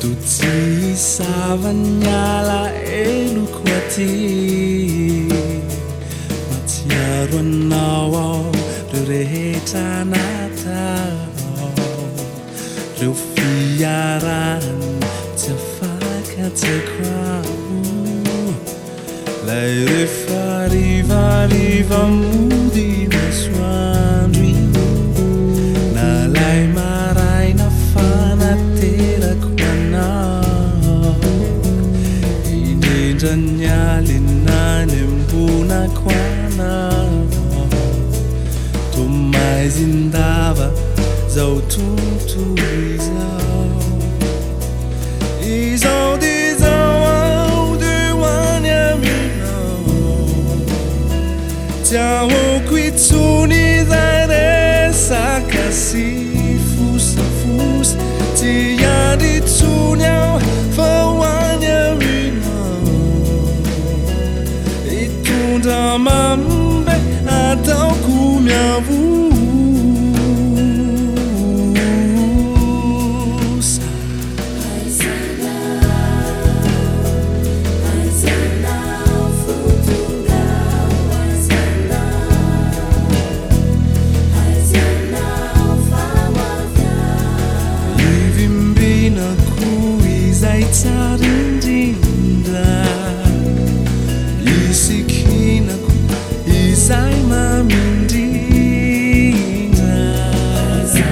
Toa tsy hisava ny alaheloko aty. Mahatsiaro anao aho reo rehetra natao. Reo fiarahana tsy afaka an-tsaiko ao. Lay rehefa harivariva mody masoandro iny. Na lay maraina fanaterako anao. Indrindra ny alina nembonako anao. Toa maizin-dava zao tontolo izao. Izao dia izao aho dia ho any aminao. Tsy ahoako intsony izay resaka sy fosafosa. Tsy hiandry intsony aho fa ho any aminao. Hitondra mamy be ataoko miavosa. Ivimbinako izay tsara indrindra, Isikinako izay mamy indrindra. Aiza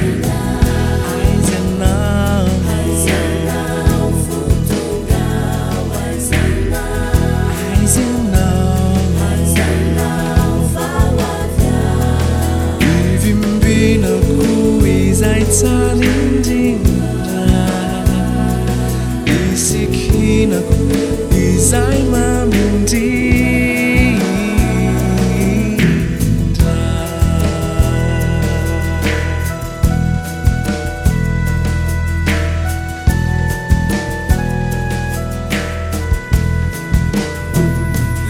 ianao? Aiza ianao? Ivimbinako izay tsara indrindra, Isikinako izay mamy indrindra.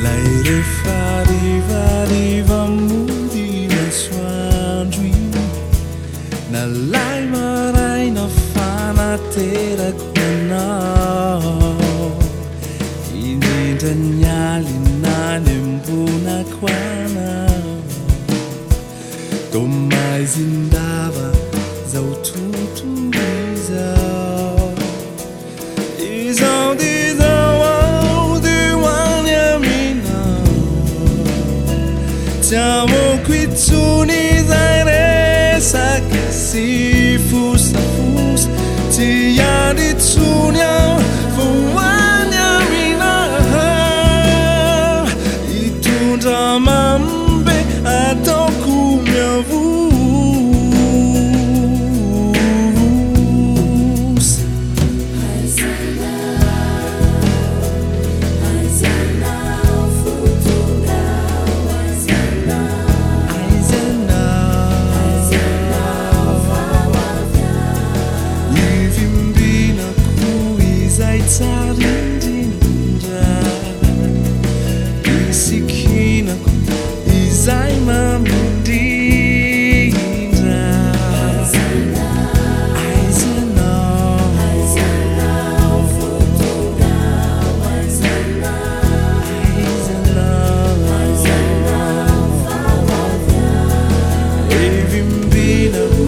Lay rehefa harivariva mody masoandro iny, Na lay maraina fanaterako anao. Indrindra ny alina nembonako anao. Toa maizin-dava zao tontolo izao. Izao dia izao aho dia ho any aminao. Tsy ahoako intsony izay resaka sy fosafosa. Tsy hiandry intsony aho fa ho any aminao. Hitondra mamy be ataoko miavosa. Aiza ianao? Ivimbinako izay tsara indrindra, Isikinako izay mamy indrindra. Aiza ianao? Aiza ianao? Ivimbinako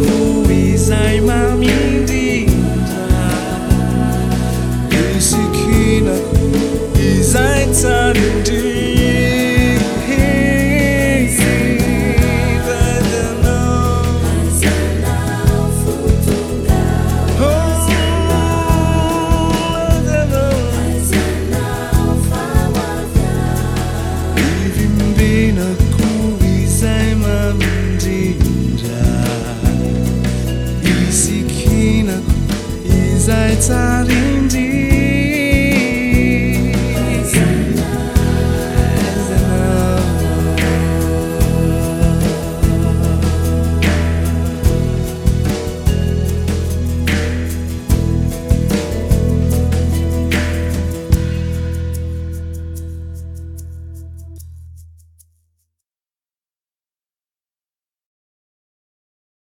izay mamy indrindra, Isikinako izay tsara indrindra.